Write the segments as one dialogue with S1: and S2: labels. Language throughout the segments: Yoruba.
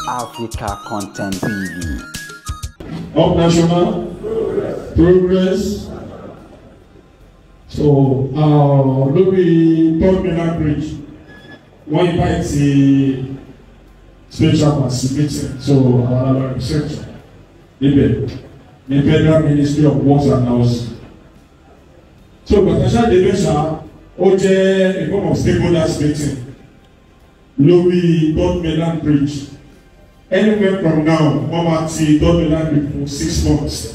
S1: Africa Content TV.
S2: Up National Progress. So lórí Third Mainland Bridge, wọ́n invite state chairman sí meeting, so àwọn alábàárẹ̀ research níbẹ̀ ní Federal Ministry of Works and Housing. So gbàtàṣà débẹ̀ṣà, ó jẹ́ a form of stakeholders meeting lórí Third Mainland Bridge. Anywhere from now, wọ́n máa ti Third Mainland Bridge fún 6 months.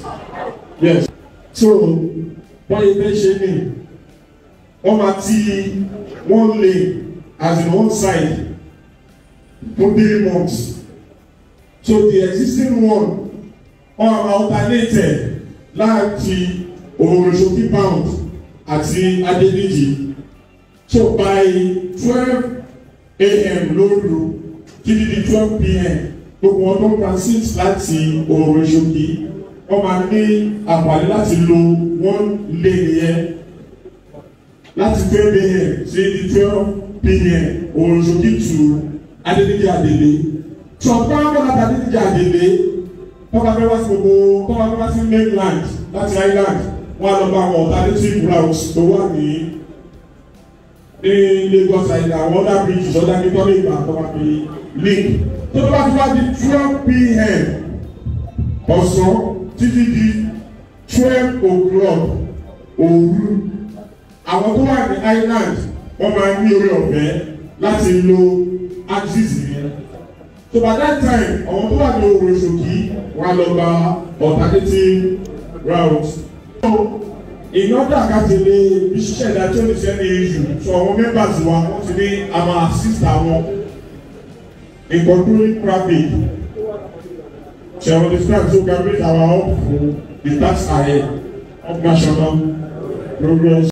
S2: Yes, so wọ́n yẹ fẹ́ ṣe ní wọ́n máa ti one lane, as in one side, fún 3 months. So the existing one, wọ́n máa alternate láti Oworonshoki bound àti Adeniji. So by 12 a.m. lóru títí di 12 p.m., gbogbo wọn tó transit láti Oworonshoki, wọ́n máa ní àǹfààní láti lo one lane yẹn láti 12 a.m. sí di 12 p.m., Oworonshoki to Adeniji Adele. So ọ̀pọ̀ àwọn láti Adeniji Adele tó bá fẹ́ wá sí gbogbo, tó bá fẹ́ wá sí mainland láti island, wọ́n á lọ bá àwọn alternative routes tó wà ní Lagos Island, àwọn other bridges, other nítorí ìgbà tó bá fi link. Tó bá ti wá di 12 p.m. ọ̀sán títí di 12 o'clock òru, àwọn tó wà ní island, wọ́n máa ní orí ọ̀fẹ́ láti lo axis yẹn. So by that time, àwọn tó wà ní Oworonshoki, wọ́n á lọ gba alternative route. So in order ká ti lè fi ṣiṣẹ́ ìdájọ́ ní sẹ́ni issue, so àwọn members wa, wọ́n ti ní a máa assist àwọn in controlling traffic. Ṣe understand? So we can raise our hope for the task ahead of national progress.